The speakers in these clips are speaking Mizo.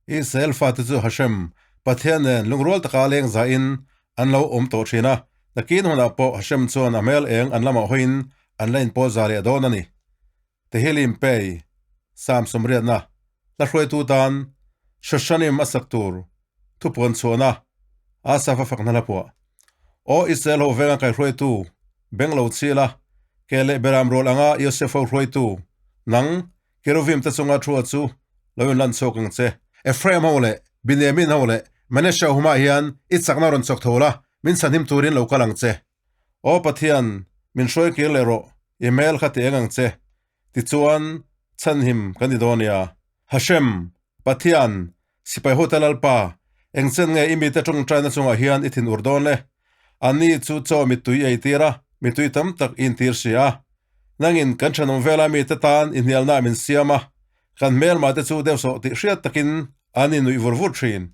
Israel fate chu Hashem, Pathian nen lungrual taka leng zahin an lo awm tawh thin a, nakin hunah pawh Hashem chuan a hmel eng an lamah hawiin an la inpawl za leh dawn a ni. Tehillim Pei, Psalm sawmriatna, hla hruaitu tan Shoshanim a sak tur thupuan chhuahna Asaph a fakna hla phuah. Aw Israel ho venga kaihruaitu, beng lo chhil a, ke leh beram rual anga Yosef ho hruaitu, nang Keruvim te chunga thua chu lo inlan chhuak ang che. Ephraim ho leh Binyamin ho leh Manasseh ho hmaah hian i chakna rawn chawk tho la, min chhanhim turin lo kal ang che. Aw Pathian, min hruai kir leh rawh, i hmel kha ti eng ang che. Tichuan, chhanhim kan ni dawn nia. Hashem, Pathian, sipai hote Lalpa, engchen nge i mite tawngtaina chungah hian i thin ur dawn le? Anni chu chaw mittui i eitir a, mittui tam tak i intir si a. Nangin kan thenawm vela mite tan i hnialna min siam a, kan hmelma te chu deuhsawh tih hriat takin an innuih vur vur thin.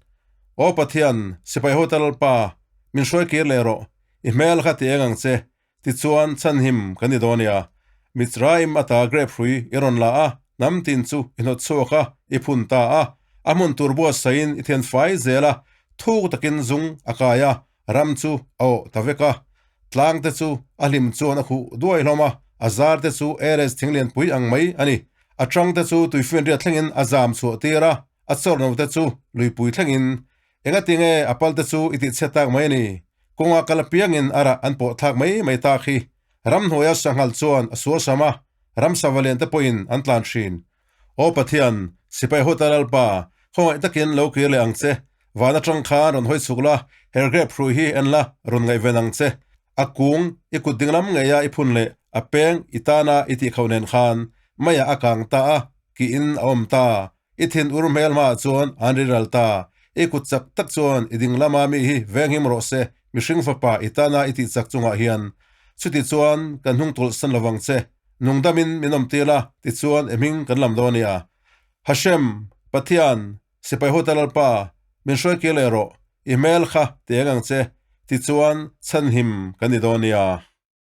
Aw Pathian, sipai hote Lalpa, min hruai kir leh rawh, i hmel kha ti eng ang che, Tichuan, chhanhim kan ni dawn nia. Mitzrayim ata grape hrui i rawn la a, hnam tin chu i hnawt chhuak a, i phun ta a. A hmun tur buatsaiin i thian fai zel a, thuk takin zung a kai a, ram chu a awh ta vek a. Tlang te chu a hlim chuan a khuh duai hlawm a, a zar te chu Erez thinglianpui ang mai a ni. A tang te chu tuifinriat thlengin a zam chhuah tir a, a chawrno te chu luipui thlengin. Engatinge a pal te chu i tihchhiat tak mai a ni? Kawnga kal apiangin a rah an pawh thlak mai mai tak hi. Ramhnuaia sanghal chuan a sual sam a, ramsa valian te pawhin an tlan thin. Aw Pathian, sipai huata Lalpa, khawngaih takin lo kir leh ang che. Van atang khan rawn hawi chhuk la, her grep hrui hi en la, rawn ngaihven ang che. A kung i kut dinglam ngeia i phun leh a peng i tana i tihkhauh nen khan meiah a kang ta a, kiin a awm ta. I thin ur hmel hmaah chuan an ri ral ta. I kut chak tak chuan i ding lama mi hi venghim rawh se, mihring fapa i tana i tih chak chungah hian. Chuti chuan kan hnung tawlh san lovang che. Nungdamin min awm tir la, tichuan i hming kan lam dawn nia. Hashem, Pathian, sipai hawta Lalpa, min hruai kir leh rawh, i hmel kha ti eng ang che, tichuan chhanhim kan ni dawn nia.